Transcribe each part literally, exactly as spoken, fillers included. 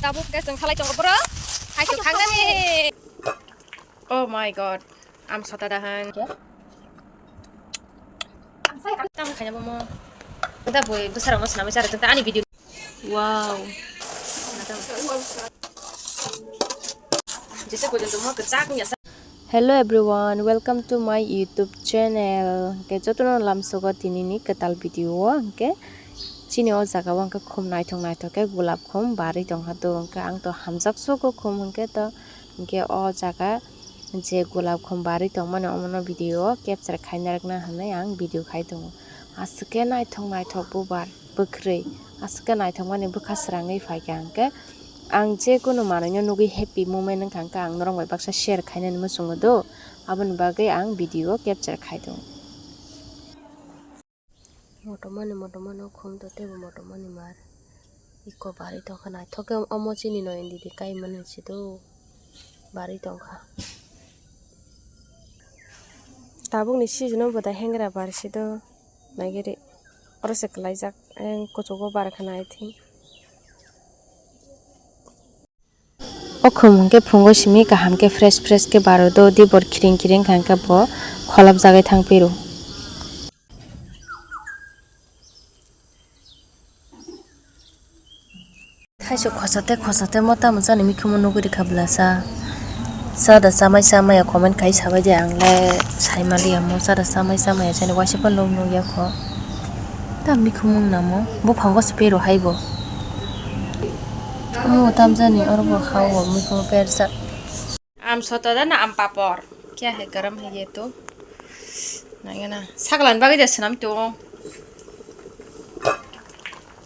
Tabuk ke chwng khalai tongo bro. Hai to khangnani. Oh my god. Am sota dahan. Tam khaina bomo. Da boi bwsarok no swnamwi chara ta ani video. Wow. Jese ko jento mo kwchak nya sa. Hello everyone, welcome to my YouTube channel. Hwnkhe jotono lamsogo tinini kwtal video o hwnkhe chini o jaga o hwnkhe khum naithok naithok khe gulab khum barwi tongkha to hwnkhe ang to hamjak sugo khum hwnkhe to hwnkhe o jaga je gulab khum barwi tongmani omono video o capture khaina rwkna hwnwi ang video khai tongo. Aswk khe naithok naithok bubar. Bwkrwi. Aswk khe naithokmani bwkha srangwi phaikha hwnkhe ang je kunu manwino nugwi happy moment wngkha hwnkhe ang norok bai baksa share khainani muchungo do, aboni bagwi ang video capture khai tongo. Motomani motomani o khum to teibo motomani mar. Iko barwi tongkha naithok khe omo chini no indi di kaimani se do barwi tongkha. Tabukni season o bo da hengra barwi se do. Naigiri oro se kwlaijak, ayang kuchugo bar khana, I think. O khum hwnkhe phungo simi kaham khe fresh fresh khe baro do, dibor khiring khiring kha hwnkhe bo kholopjagwi thang phiro. Thaichuk khochate khochate mo tamo chani mikhumu nugwi rikha bwlasa. Chada chamai chamaya comment khai sabai de, ang le saimaliya mo chada chamai chamaya chani waisa phano nuk nukya kho. Tam mikhumu wng namo buphango se pero haibo. Omo tam jani oro bo hao bo mikhumu persa. Am sota da na am papor? Kya hai garam hai ye to? Nangya na. Saklan bagwi da swnam to.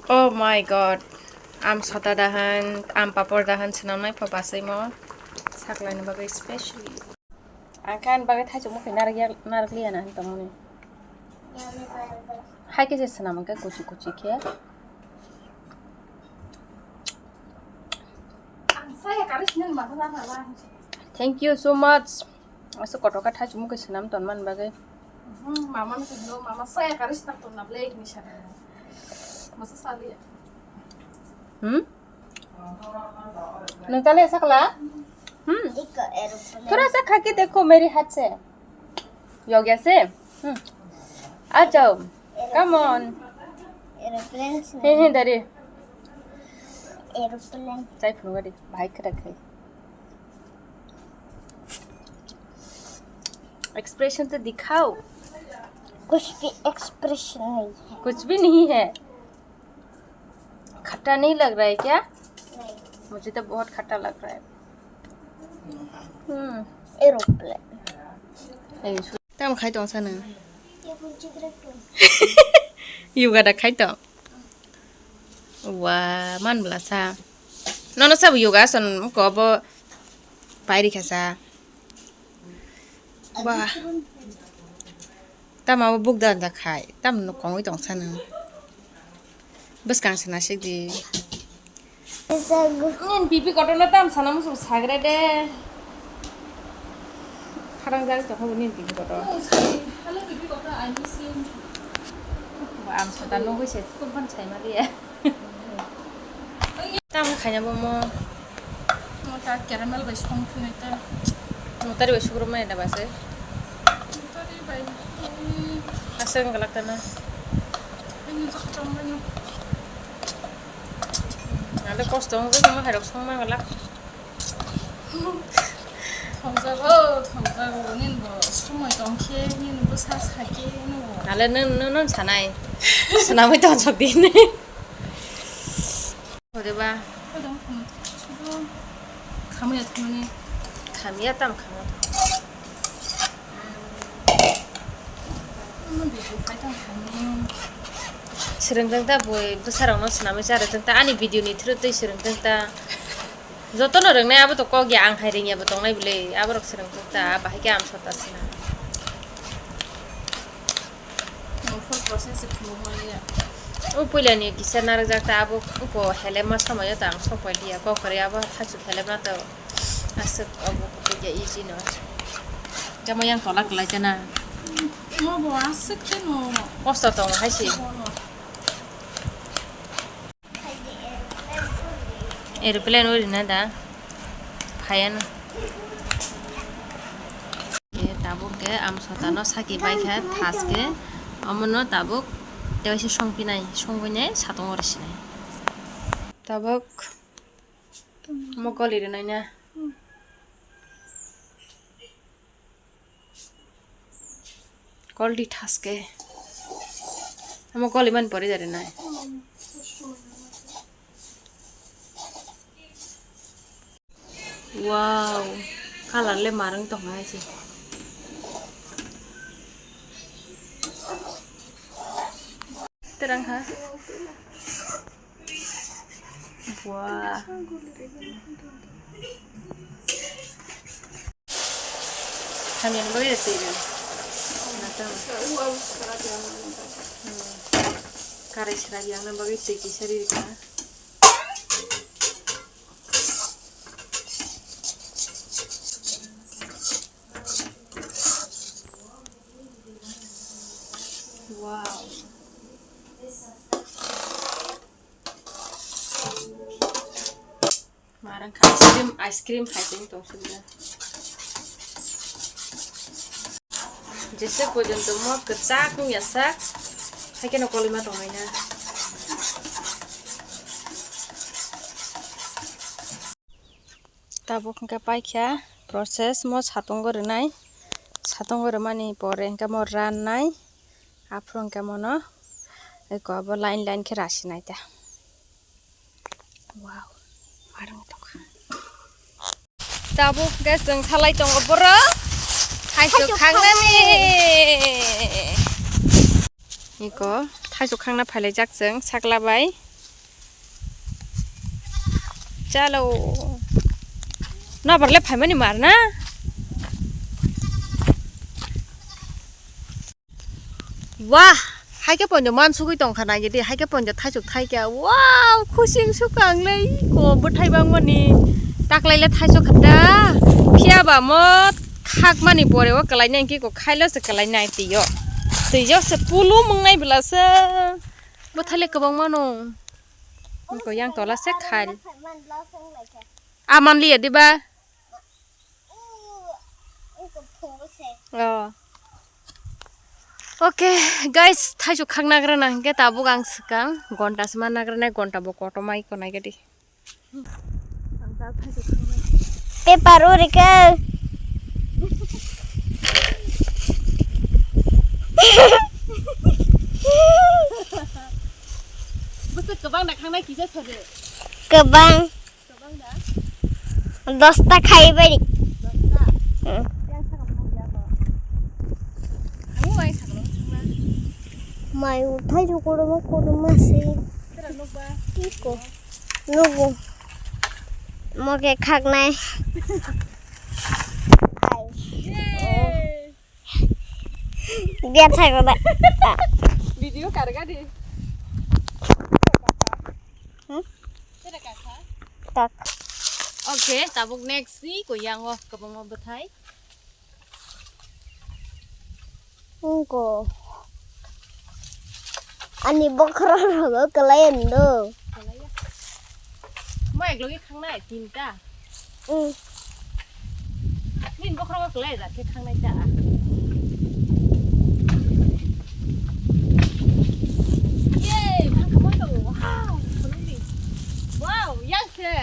Oh my god. Am sota dahan, am papor dahan swnam nai pho basai mo. Saklan bagwi specially. Ang khan bagwi thaichuk mukhi narak ya, narak liya na tongmani. Hai khe se swnam hwnkhe kuchi kuchi khe. Thank you so much. Aswk kotor khe thaichuk mukhi swnam tonmani bagwi. Mama no tonglo, mama saya kari swnam tonna ble ni sana. Masa sali. Hmm? Nwng chale sakla? Hmm. Thora sa kha ke dekho mere hath se. Yo gaya se? Hmm. Aa jao. Come on. Aeroplane se. He he dari. Aeroplane. Chai phunugadi. Bhai khara khai. Expression to dikhao. कुछ भी एक्सप्रेशन नहीं है। कुछ भी नहीं है। खट्टा नहीं लग रहा है क्या? नहीं। मुझे तो बहुत खट्टा लग रहा है। Hmm. Aeroplane. Tam khai tong sa nwng? Yoga da khai tong. Wa man bla sa. Nono sabo yoga ason ko bo pairi kha sa. Wa. Tama bo buk da da khai. Tam no kongwi tong sa nwng. Bwskang se nasik di. Nini bibi kotor no tam sana musu sagre de. Kharang jari tokha bo nini bibi kotor. Hello, bibi kotor, I miss you. Ba, ang sota nugwi se, kubun sai ma liya. Tam khaina bo mo. Mo ta caramel bai song phunai ta. Mo tari bai sugro mai da ba se. Mo tari bai. Aseng galak ta na. Ani jok tong bai no. Ande kosto wng jagwi hairok songma glak. Thokjago, thokjago, nini bo somoi tong khe, nini bwsa sa khe, nini bo. Ale nwng, nwng, nwng sanai. Swnamwi tong sok di. Ode ba. Khamya thangmani. Khamya tam khamya. Swrwngtwng ta bui bwsarokno swnamwi charwtwng ta ani video ni through twi swrwngtwng ta. Jotono rwngnai abo to kok ya, ang hai rwngya bo tongnai bwle, aborok swrwngtwng ta bahai khe ang sota sina. Full process se khulumaliya. O puilani kisa narwkjak ta abo uko helema somoyo ta ang sok pai liya kok kwrwi abo thachuk helema to. Aswk obo kuphurya easy no. Tamo yang tola kwlai jana. Omo bo aswk khe no. Kosto tongo hai se. Omo. Aeroplane o rina da phayano. E, tabuk ke amsotano saki baikha thaske, omono tabuk tewaisa songpinai, songpinai satung ori sinai. Tabuk mo goli rinai na. Goli thaske. Amo goli man pore jare nai. Wow, color le marang tong hai se. Terang ha. Wah. Hamyang bagwi twi rw. Natam. Hmm. Karai sra yang na bagwi twi kisa ri rw. Wow. Marang kha ice cream, ice cream hai tong tong sibda. Jese porjonto mo kwchak wng ya sak, hai kheno kolima tong nai na. Tabuk hwnkhe paikha process mo satungo rwnai, satungo rwmani pore hwnkhe mo rannai, aphuru hwnkhe mono eko abo line line khe rasinai ta. Wow, marang tongkha. Tabuk hwnkhe chwng salai tongo borok thaisok thaisok khangnani. Iko thaisok khangna phailaijak chwng sakla bai. Chalo. Nobar le phaimani mar na? Wah, haikhe pondo mansugwi tongkha naidi, haikhe pondo thaisok thaikha. Wow, khusing sukang le iko bwthai bangmani. Taklai le thaisok khada. Phiya ba mo khakmani pore o kwlainai hwnkhe iko khailo se kwlainai twi o. Twi o se pulum wngnai bwla se. Bwthai le kwbangma no. Iko yang tola se khail. A manliya diba? Oh. Okay, guys, thaisok khak nagrana hwnkhe tabuk ang swkang gonta se man nagrana, gonta bo kotorma iko naigadi. Paper uri khe. Bwswk kwbang da khangnai kisa sadi. Kwbang. Kwbang da? Dosta khai bari. Dosta? Hmm. Yang sakha phang ya ko. Ang mai sakha phang na. Mai uthai jukuru ma kuru ma si. Tera nuk ba? Iko. Nugu. Mo khe khaknai. Hai. Yay! Biar saya kena. Video karga di. Hmm? Tera kakha? Tak. Okay, tabuk next ni ko yang o kabang o bwthai. Ungko. Ani bokhorok rogo kwlai ando. Kwlai ya. Mo ek logi khangnai tinta. Mm. Nini bokhorok kwlai da khe khangnai ta. Yay, phang khamai tongo. Wow, khulumdi. Wow, yang se.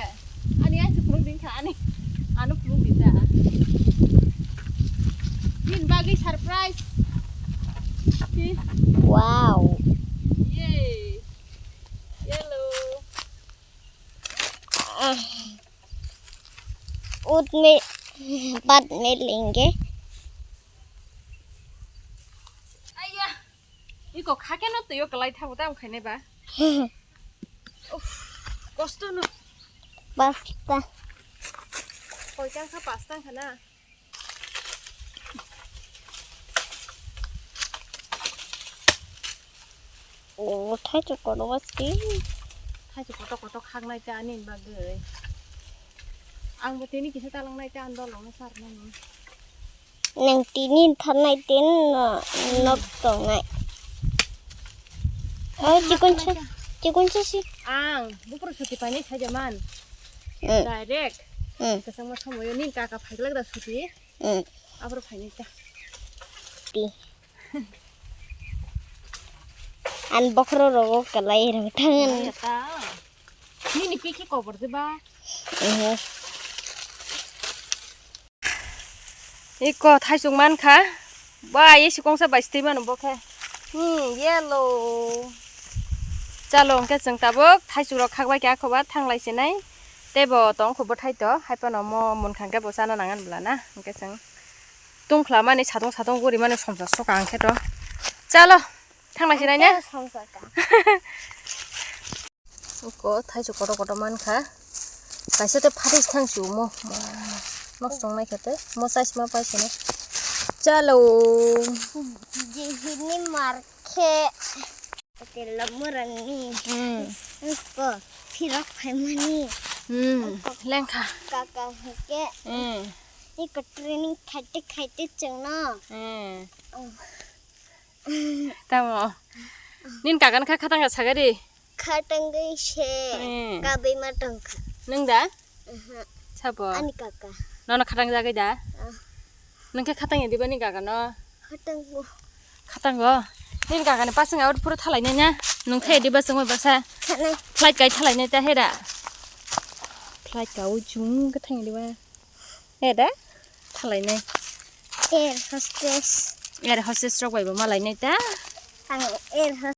Ani yang se khulumdi kha ani. Ano khulumdi ta. Nini bagwi surprise. Wow. Yay. Yellow. Ah. Ud mein, baad mein lenge. Aiya. Iko khakeno twiyo kwlai thago tamo khainai ba. Uff, kosto no. Pasta. Koitang kha, pastang kha na. O, thaichuk kono wasti. Thaichuk koto koto khaknai ta ani bagwi. Ang bo tini kisa talangnai ta, ang dolong no sarnai. Nang tini tharnai tin no nok tongnai. Oh, chikon sa, chikon sa si. Ang, bupro suti painai saja man. Mm. Direct. Mm. Kwchangma somoyo nini kaka phaiglak da suti. Mm. Abro phainai ta. Ti. An bokhro rogo kalai rang thangan. Nini pikhi kobor de ba. Mhm. Iko thaisuk mankha. Ba, ye sikongsa bai stui mano bo khe. Hmm, yellow. Chalo, hwnkhe chwng tabuk thaisuk rok khakbai khe akhoba thanglai sinai. Teibo tong kho bwthai to, hai phano mo munkha hwnkhe bo chana nangan bwla na. Hwnkhe chwng tungkhla mani satung satung guri mani somsa soka hwnkhe to. Chalo, thanglai sinai ne? Hwnkhe somsa ka. Iko thaisuk kotor kotor mankha. Kaisa tei pharis thang su mo. Nosto wngnai khe tei. Mo size ma pai sini. Chalo. Jihini markhe. Hotel lamurangni. Hmm. Iko phirok phaimani. Hmm. Lengkha. Kaka hwnkhe. Hmm. Iko training khaite khaite chwngno. Hmm. Oh. Tamo. Nin kakan kha khatang ka sagari. Khatangwi se. Hmm. Kabai ma tongkha. Nung da? Aha. Sabo. Ani kaka. Nono khatang jagwi da? Ah. Nung khe khatang di bani kaka no? Khatango. Khatango. Nin kaka ni pasang out pura thalai nai na. Nung khe di basang basa. Thalai. Flight kai thalai nai ta hera. Flight ka u chung khathang di ba. Hera. Thalai nai. Air hostess. Air hostess rok bai bo malai nai ta. Ang air hostess.